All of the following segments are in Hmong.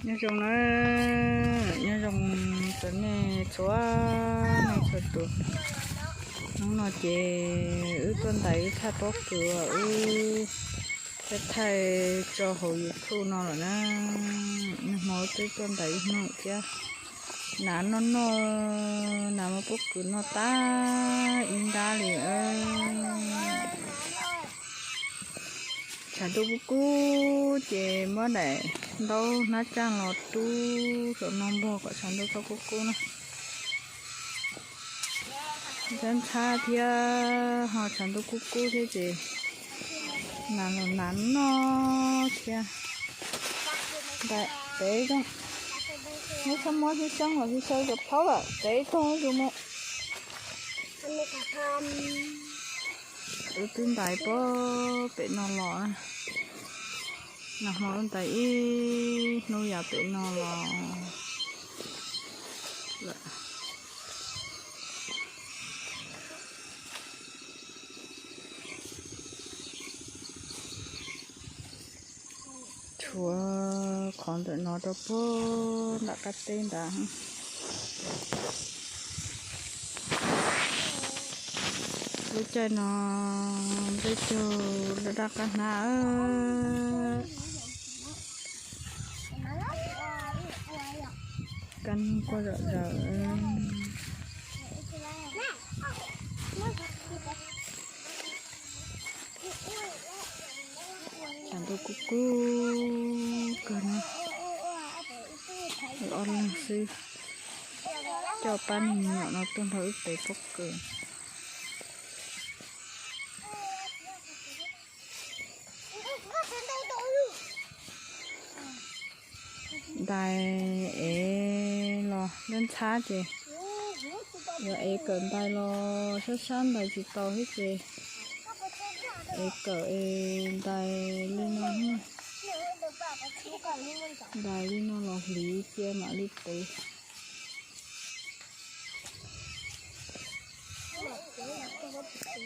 Nyob zoo na, nyob zoo txog nej txhua leej txhua tus. Hnub no ces wb tuaj ntais wb thaj pob kws uas wb thiaj thaij tso hauv YouTube no lawm na. Nag hmo twb tuaj ntais ib hnub thiab. Nas noj noj, nas muab pob kws noj tag ib nrab li. Tshav ntuj kub kub ces muab daim ntaub hnab tsaj los rub saum no npog kom tshav ntuj txhob kub kub na. Ntxhab ntxhab thiab ho tshav ntuj kub kub thiab ces nas los nas noj thiab. Ntais tev zoo, neb txhob muab xyoob los xyoob cov plaub lawm, tev tag zus mus. Wb twb ntais puag pem no los, nag hmo wb ntais ib hnub yav pem no los lawm. Tshuav qhov ntawm no rau puag nram qab teb ntawd. Lub caij no nplej caug daj daj qab hnab, kab noog quaj zom zaws. Tshav ntuj kub kub kawg no, wb ob leeg xwb coj pab niag me nyuam no tuaj nrog wb tev pob kws. Ntais ev los ntxhab ntxhab ces yuav ev kawm ntais los sab sab ntais tsis tau thiab ces ev kawm es ntais li no, ntais li no los hliv cia mam li tev.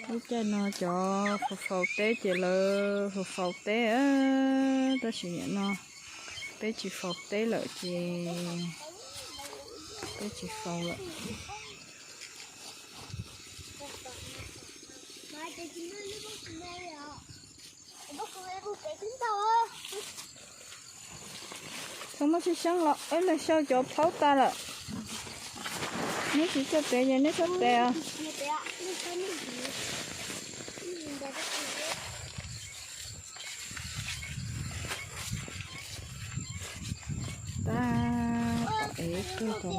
Lub caij no cov faus faus teb ces lawv faus faus teb, tab sis nim no peb tsis faus teb lawm ces peb tsis faus lawm. Txhob muab xyoob los, wb los xyaw cov plaub tas lawm. Neb tsis coj tev ces neb txhob tev os. Tab tom ev kawg tau.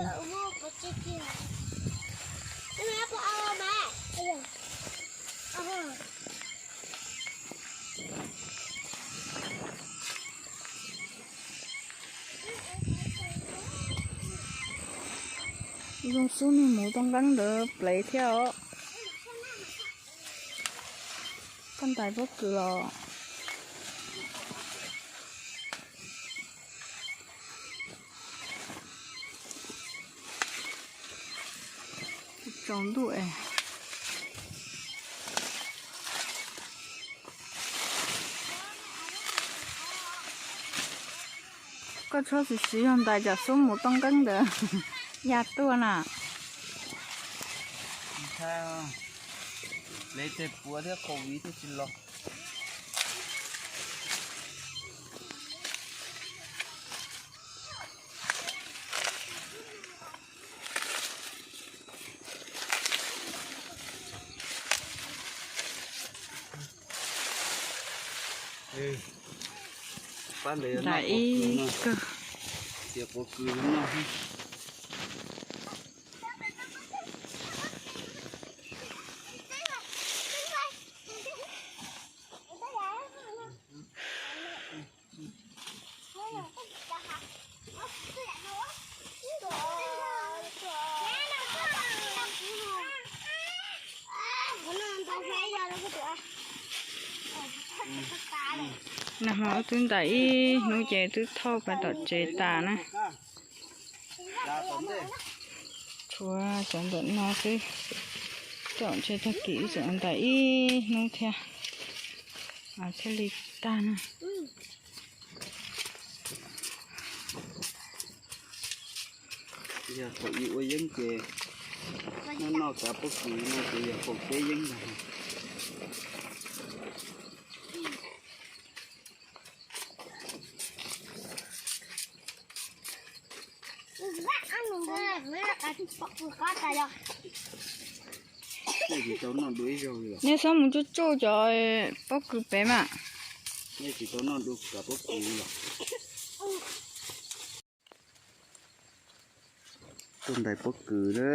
Zoo xub niag mus tau nqeeb ntawd plev thiab os. Koj ntais pob kws los. Tsaus ntuj es. Koj tshuab xis xis yog ntais tsam xub mus tau nqeeb ntawd ya tuaj na. Plev tej puav thiab covid thiaj tsis los. Ntais ib kawg. Nag hmo wb twb ntais ib hnub ces twb thauj pais tom tsev tas na. Tshuav cov ntawm no xwb, coj ntshe tag kis wb tseem ntais ib hnub thiab thiaj li tag na. Yog thaum ib ua yeeb ces noj noj kav pob kws no ces yog faus peb yeeb ntag. Nej tsis tau noj dua ib zaug li los? Nej txhob mus tsuj tsuj cov pob kws pem mas. Nej tsis tau noj dua kav pob kws li los? Tuaj ntais pob kws na.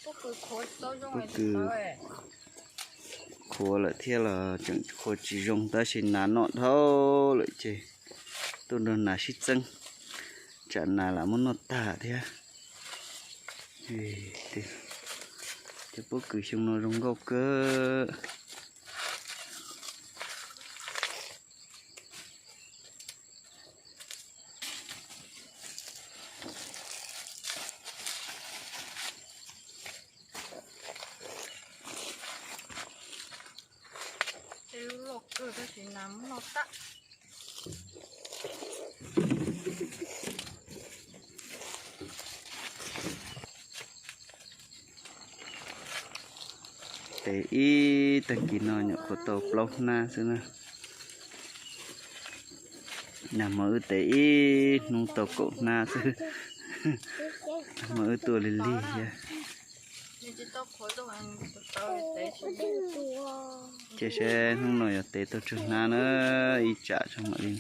Pob kws khuav lawm thiab los tseem khuav tsis zoo tab sis nas noj dhau lawm ces tuaj nrog nas sib txeeb, tsam nas lam muab noj tag thiab. Cov pob kws xyoo no zoo nkauj kawg. Tej lub loj kawg tab sis nas muab noj tag. Tes ib tag kis no nyuam qhuav tau plaub hnab xwb na. Nag hmo wb tes ib hnub tau kaum hnab xwb. Nag hmo wb tuaj lig lig thiab. Ces saib hnub no yog tes tau tsawg hnab na, ib tsam tso mam li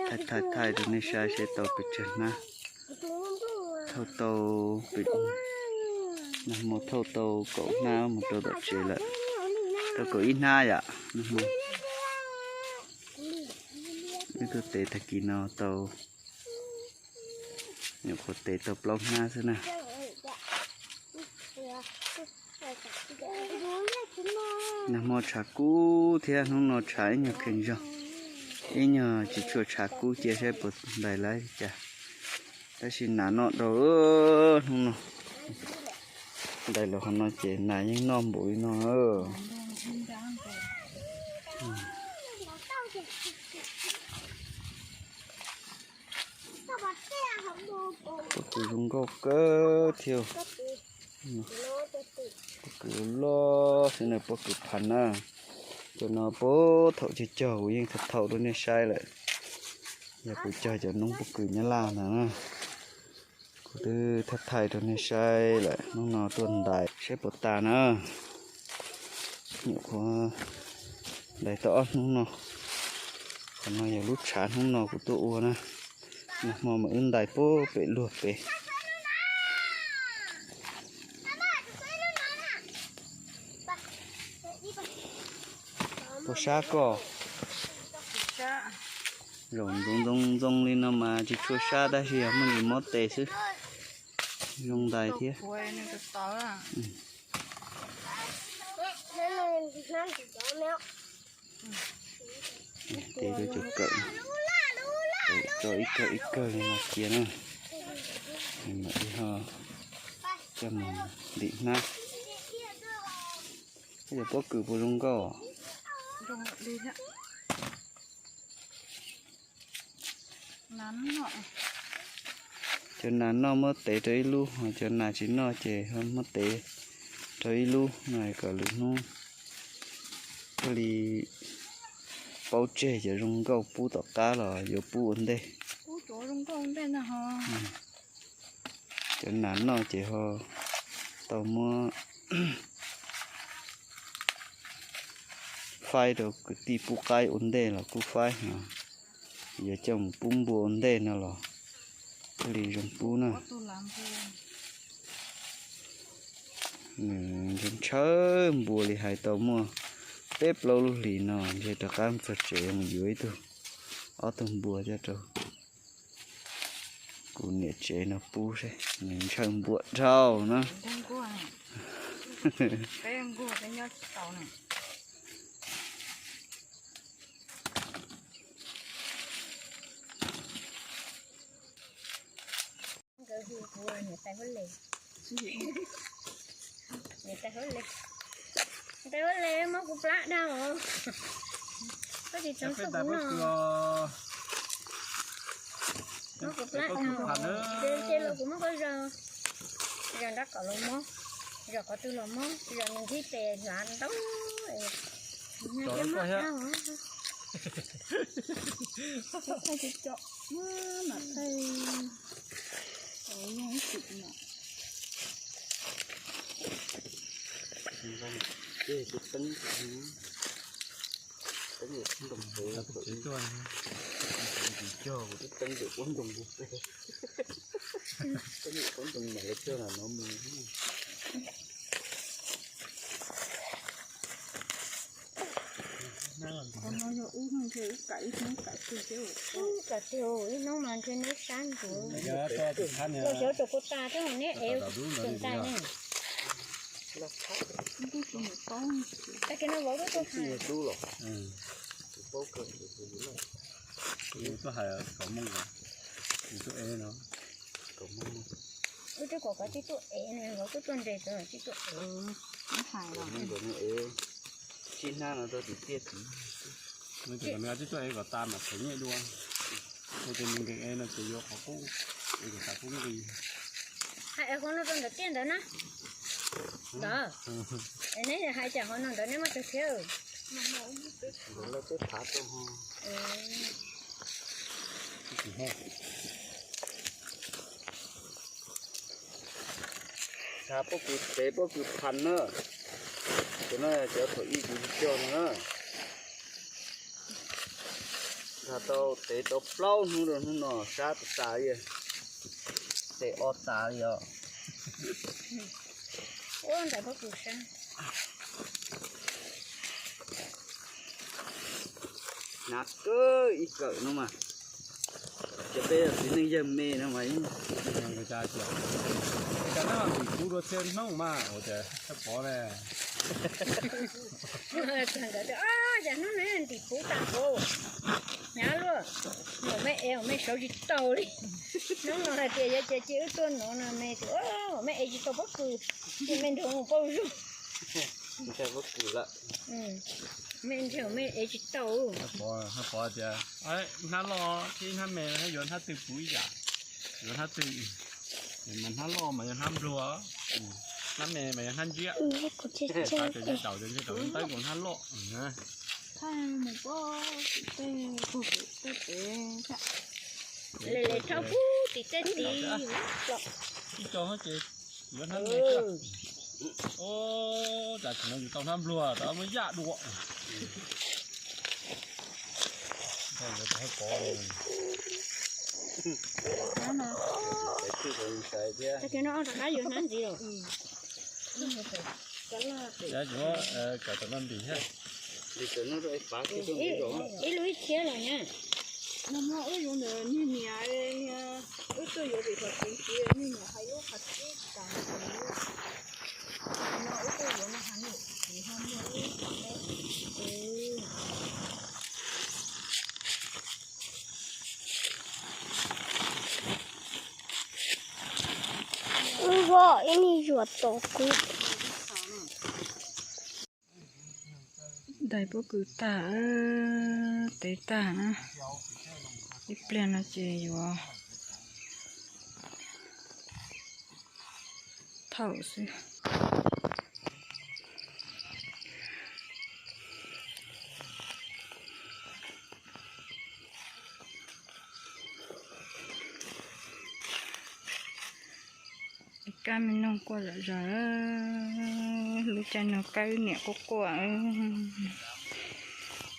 thaij thaij thaij rau nej saib seb tau pes tsawg hnab. Thauj tau, nag hmo thauj tau kaum hnab mus rau tom tsev lawm. Tau kaum ib hnab yom, nag hmo. Wb tuaj tes tag kis no tau, nyuam qhuav tes tau plaub hnab xwb na. Nag hmo tshav kub thiab hnub no tshav ib nyuag kheev zog, ib nyuag tsis tshua tshav kub cia saib puas ntais laib li cas. Tab sis nas noj dhau hnub no. Ntais los qhov no ces nas yeej noj npaum li no. Pob kws zoo nkauj kawg thiab. Pob kws loj xwb na, pob kws phav na. Cov no puag thaum cog cog kuv yeej thaij thaij rau nej saib lawm. Yog kuv cog cov noob pob kws Nyab Laj ntag na. Kuv twb thaij thaij rau nej saib lawm, hnub no tuaj ntais saib puas tas na. Nyuam qhuav ntais tau ob hnub no. Qhov no yog lub tshav hnub no kuv tuaj ua na. Nag hmo mas wb ntais puag pem luag pem. Puas sab koj? Zaum ntxoov ntxoo ntxoo li no mas tsis tshua sab tab sis yog muaj ntsis mob tes xwb. Zoo ntais thiab. Tes rau cov kawm, tso ib kawg ib kawg li no cia na. Mam li ho coj mus ntim hnab. Koj cov pob kws puas zoo nkauj? Cov nas noj muab tev rau ib lub, cov nas tsis noj ces muab tev rau ib lub no kom lwm hnub thiaj li paub tseg cov zoo nkauj pub tom qab los yuav pub ua ntej. Cov nas noj ces ho tau muab faib rau kwv tij pub qaib ua ntej los kuj faib, yog coj mus pub npua ua ntej no los thiaj li zoo pub na. Nws ntshaw npua li hais tau muaj peb plaub lub hlis no ntshe rov qab txog tsev mus yuav ib tug, ob tug npua coj rau kuv niam tsev no pub seb, nws ntshaw npua dhau na. Tais huab le muab kuv plab dau. Koj tsis txeev txog kuv no. Ces los kuv muab koj zog, zog nrab kaum los mob, zog qhov twg los mob, zog nws nthib tes hlav ntau. Ub, ib hnub mas ntshe neb sab ntuav. Los xyov tus kuv tas thiab neb ev tus tais ne. Tag kis no vauv tuaj tuaj hais. Tuaj hais kom moo, tuaj ev no. Wb twb kom koj tib tuaj ev ne, vauv tuaj tuaj nres tod tib tuaj ev. Sib hnab no rau tim tiaj tid. Nws tias kom nws tib tuaj ev kom tas mam them nyiaj dua. Nws tias nws nkees ev no ces yuav qhov qub, ev kom tas qub nqi. Hais ev qhov no rau ntawm tiaj ntawd na. Ntawd. Neb hais cas qhov no ntawd neb muab tso thiab. Tsa pob kws tev pob kws phas na. Cov no cov thaum ub kuv cog no na. Tsa tau tev tau plaub hnub rau hnub no sab tas tas li. Tes o tas li os. Ua ntawm pob kws sab. Hnav kawg ib kawm no mas. Ces peb txiv neej yawg me no mas. Cas no tim kuv dua txhia hnub mas ua cas pov le. Nkawd tias, cas hnub no ntim puv tas npaum, hnyav luaj, mej ev mej sauv tsis tau li. Hnub no hais tias yog ces cia wb tuaj nuv no me tias mej ev tsis tau pob kws, ces mej nrug mus pauj zog. Mej nrug mej ev tsis tau. Pov tias hnab loj thiab hnab me yuav hnab twg puv ib yam, yuav hnab twg, mas hnab loj mas yog hnab npluag, hnab me mas yog hnab ntsiab. Daus ces ntshe daus ntshe daus ntab nkaus hnab loj. Ib co ces yuav hnab me, o, cas tsis no yus tau hnab npluag tas muab yaj dua. Tag kis no rov qab yuav hnab ntxiv lawm. Yuav cov no ntim thiab. Ib lub ib txhiab los nyab. Nag hmo wb yuav ntawm niag niam, wb tuaj yuav tim qhov tsev txiv, niag niam hais lub qhov txib tas. No wb tuaj yuav no has niam txiv ho muaj ib qhov teb. Wb ua ib niag zuam tos kuv. Ntais pob kws tag, tev tag na. Ib pliag no ces yuav thaum xwb. Kab me noog quaj zom zaws, lub caij no kab wb niam quaj quaj,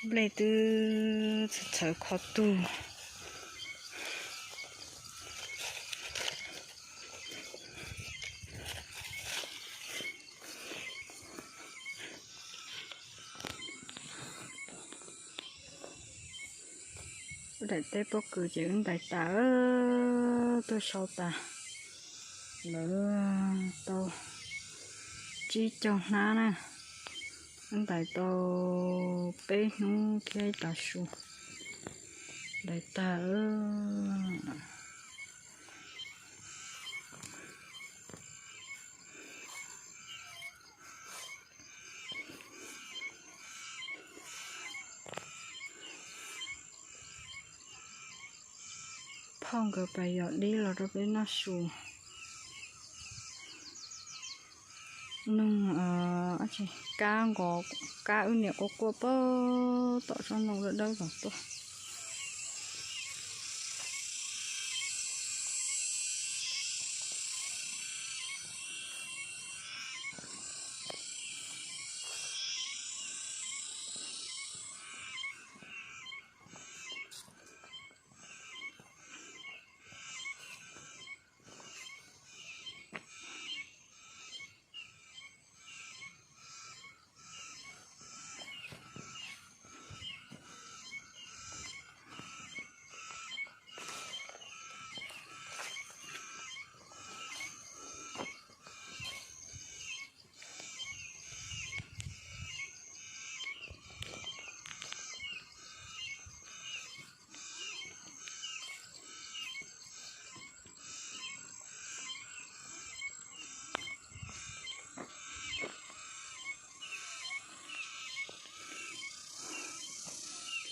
nplej twb txhawv txhawv kho tug. Daim teb pob kws ces wb ntais tas, tuaj sau tas lawv tau tsib caug hnab na, wb ntais tau peb hnub thiab ib tav su, ntais tag. Thauj nkawd pais yos dib los rau peb noj su. Noog, kab nqos, kab wb niam quaj quaj pag tom tsob ntoo dawb dawb tom tuaj.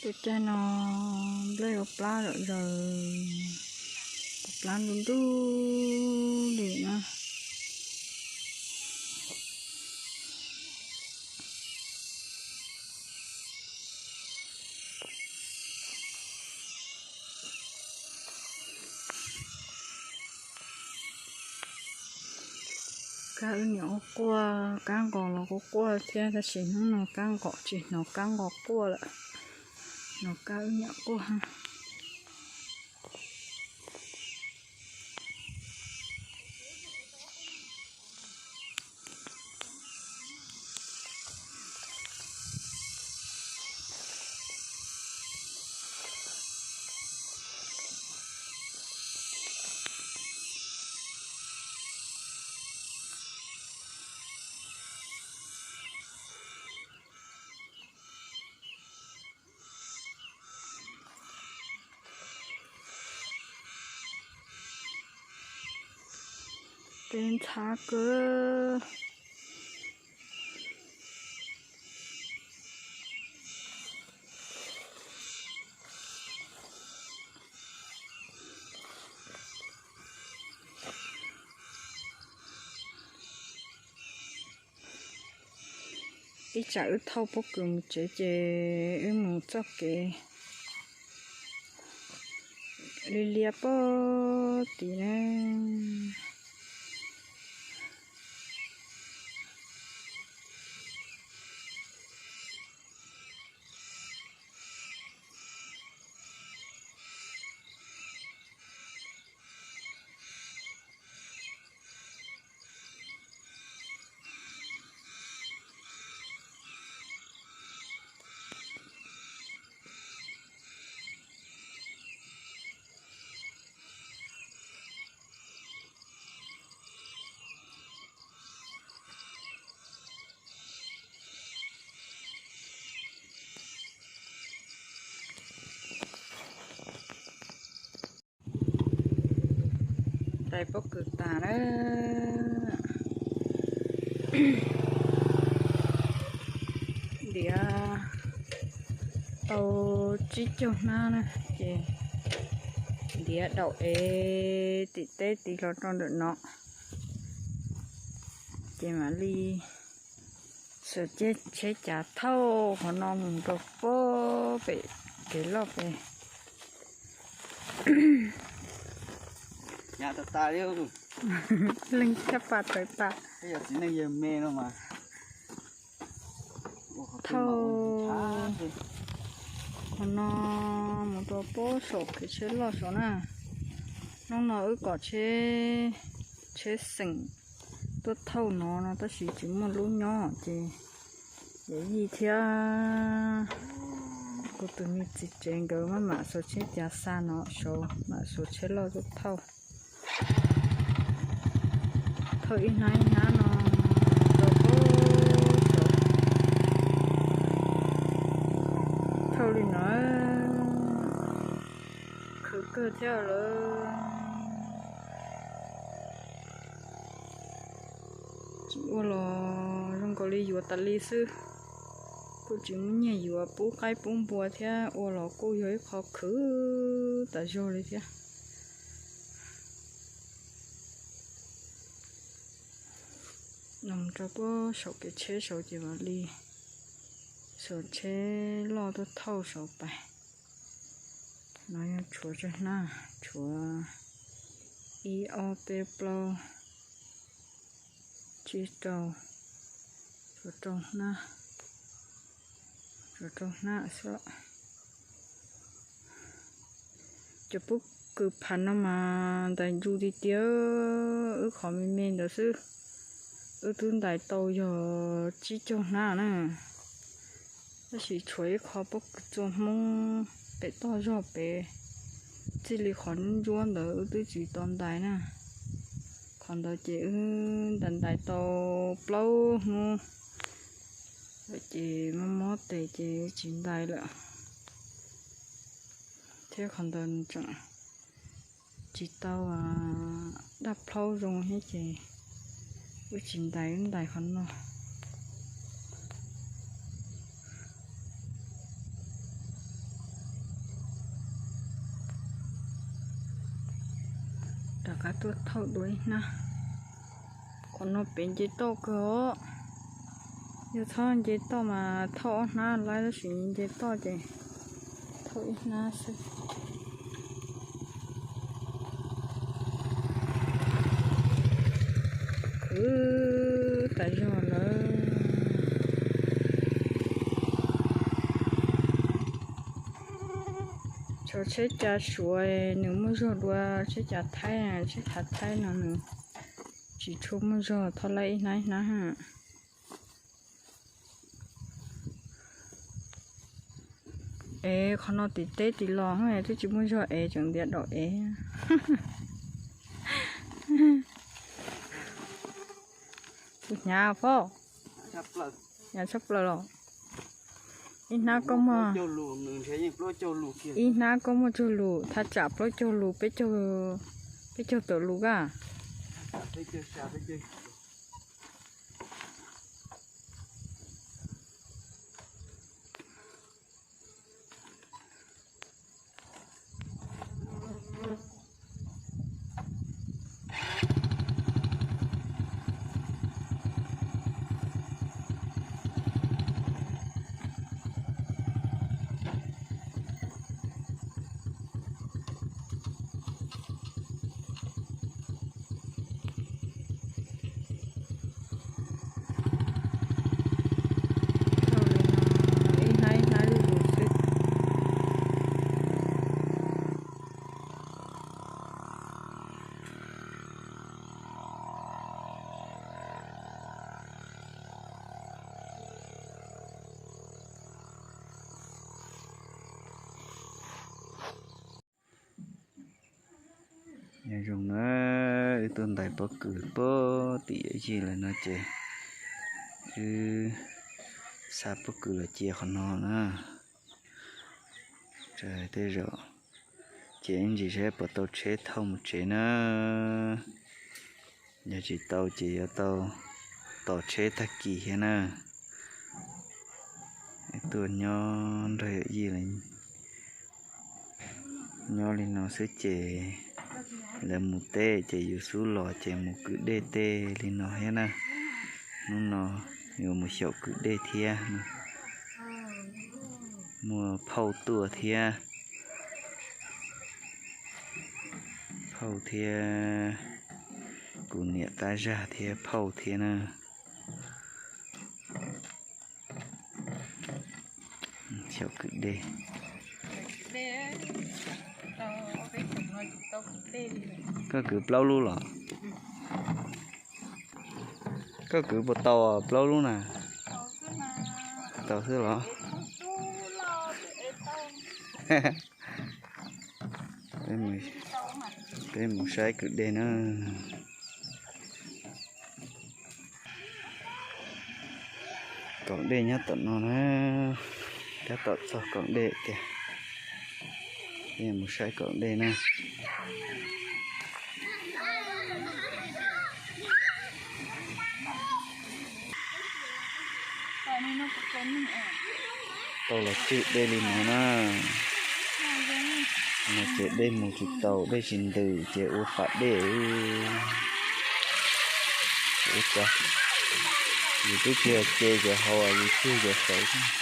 Tus caij no nplej ua plab zom zaws, ua plab ntuj ntuj li na. Kab wb niam quaj quaj, kab nqos los quaj quaj thiab, tab sis hnub no kab nqos tsis hnov kab nqos quaj lawm, hnov kab wb niam quaj. Peb ntxhab kawg. Ib tsam wb thauj pob kws mus tsev ces wb mus txoj kev liab liab pog tid na. Tais pob kws tas na. Ntiav tau tsib caug hnab na, ces ntiav daum ev tim teb tiv los rau ntawm no, ces mam li xav caij tsheb cav thauj qhov no mus rau pem kev loj pem. Leej tshaj pas tawv tas. Thauj qhov no mus rau pem saum kev tsheb loj saud na. Hnub no wb kom tsheb, tsheb xeem tuaj thauj no no tab sis tsis muaj lub nyob ces yawm yij thiab kuv tus me txiv tsev nkawd maj mam xuas tsheb cav xa no saud, mam xuas tsheb loj tuaj thauj. Thauj ib hnab ib hnab no rau pem saud. Thauj li no khwv kawg thiab lawm. Tsis ua los zoo nkaus li yuav tas li xwb. Kuj tsis muaj nyiaj yuav pub qaib pub npua thiab, ua los kuj yog ib qho khwv tas zog li thiab. Los rau puag saum kev tsheb saud ces mam li xuas tsheb loj tuaj thauj saud pais. No yog tshuav tsawg hnab, tshuav ib ob peb plaub tsib rau, tshuav rau hnab, tshuav rau hnab xwb. Cov pob kws phav no mas ntais ntsu tiag tiag, wb qhov me me ntawd xwb, wb twb ntais tau yog tsib caug hnab na. Tab sis tshuav ib qho pob kws txua Hmoob pem toj zog pem, txij li qhov ntsuab ntawd wb twb tsis tau ntais na. Qhov ntawd ces wb ntais ntais tau plaub hnub lawm ces mob mob tes ces wb tsis ntais lawm. Thiab qhov ntawd tseem tsis tau daj plhaub zoo thiab ces wb tsis ntais, wb ntais qhov no. Rov qab tuaj thauj dua ib hnab. Qhov no pem nce toj kawg os. Yog txhob nce toj mas thauj ob hnab laib, tab sis nce toj ces thauj ib hnab xwb. Khwv tas zog lawm. Tshuav tsheb cav Suav nws muaj zog dua tsheb cav Thaib, tsheb cav Thaib no nws tsis tshua muaj zog, thauj laib ib hnab ib hnab. Es qhov no tim teb tim los twb tsis muaj zog es tseem ntiav daum es. Tus hnyav phauj, hnyav tshaj plaws los. Ib hnab koj muaj, ib hnab koj muaj cuag lus, thaj tsam plaub caug lus, peb caug tawm lus kab. Ib hnab ib hnab zuj zus xwb. Nyob zoo na, wb tuaj ntais pob kws puag tim yawm yij lawm no ces wb xa pob kws los cia qhov no na. Tej zaum ces ntsis saib puas tau tsheb thauj mus tsev na. Yog tsis tau ces yuav tau tos tsheb tag kis thiab na. Tuaj nyob nrog yawm yij lawv nyob li no xwb ces lawv mus teb ces yus xub los ces mus kwm dej tej li no thiab na. Hnub no yuav mus xyaum kwm dej thiab, muaj phauj tuaj thiab, phauj thiab kuv niam tab zaj thiab phauj thiab na. Xyaum kwm dej. Koj kwv plaub lub los? Koj kwv puas tau plaub lub na? Tau xwb los? Peb mus saib kwm dej na. Kaum dej nyob tom no na, tab tom txog kaum dej tiag. Peb mus saib kaum dej na. Tau los tswj dej li no na. No ces dej mus tsis tau, dej tsis ntws ces ua pas dej. Ua cas Yus twb tsis yog ce cov hauv, yus tsis yog cov saud.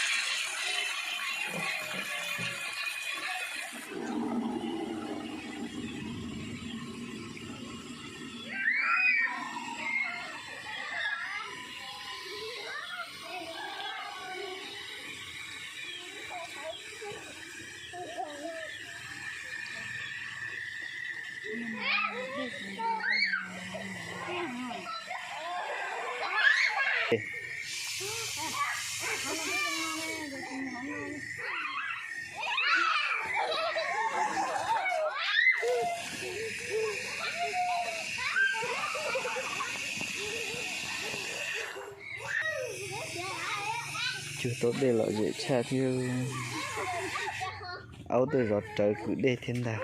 Cuag tau dej lom zem tshaj thiab. Aub tej zov rawv kwm dej thiab ntag.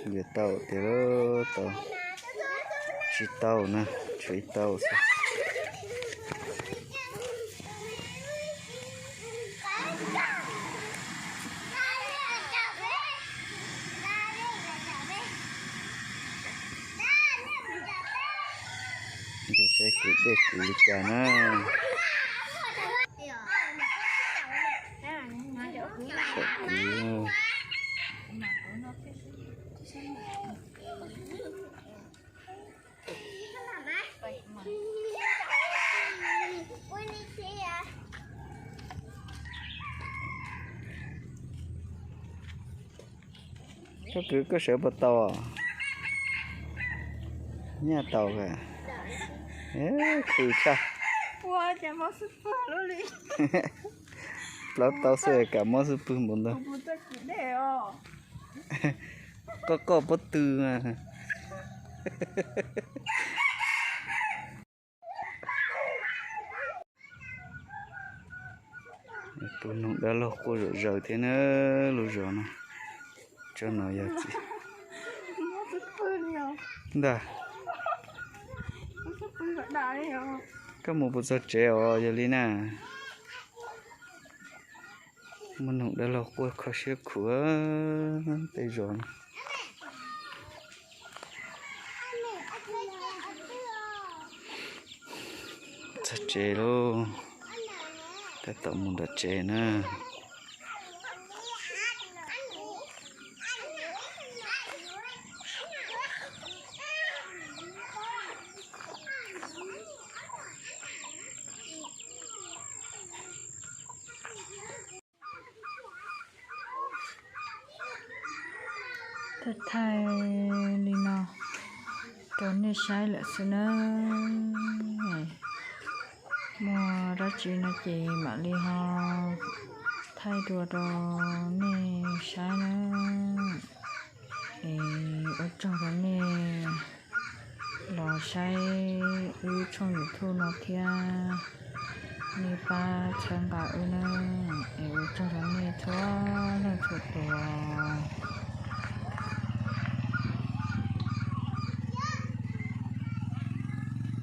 Yuav tau tias tau, tsis tau na, tshuav ib tau xwb. Saib kwv dej kwv li cas na. Koj kwv koj sawv puas tau? Nyaj tau. Khwv tshaj. Plaub tau xwb kam mob xub pwg npaum ntawd. Koj koj pob tw mas. Tus noog dab laug quaj zom zaws thiab na, lub zos no. Tsob no yog txiv ntag. Koj mus puas txog tsev os? Yog li na, muaj noog dab laug quaj kho siab khuav tej zos no. Txog tsev lauj, tab tom mus nram tsev na. Thaij thaij li no rau nej saib lawm xwb nawb. Muaj dab tsi no ces mam li ho thaij dua rau nej saib nawb. Es ua tsaug rau nej los saib wb tshooj YouTube no thiab, nej pab txhawb nqa wb nawb. Es ua tsaug rau nej txhua leej txhua tus.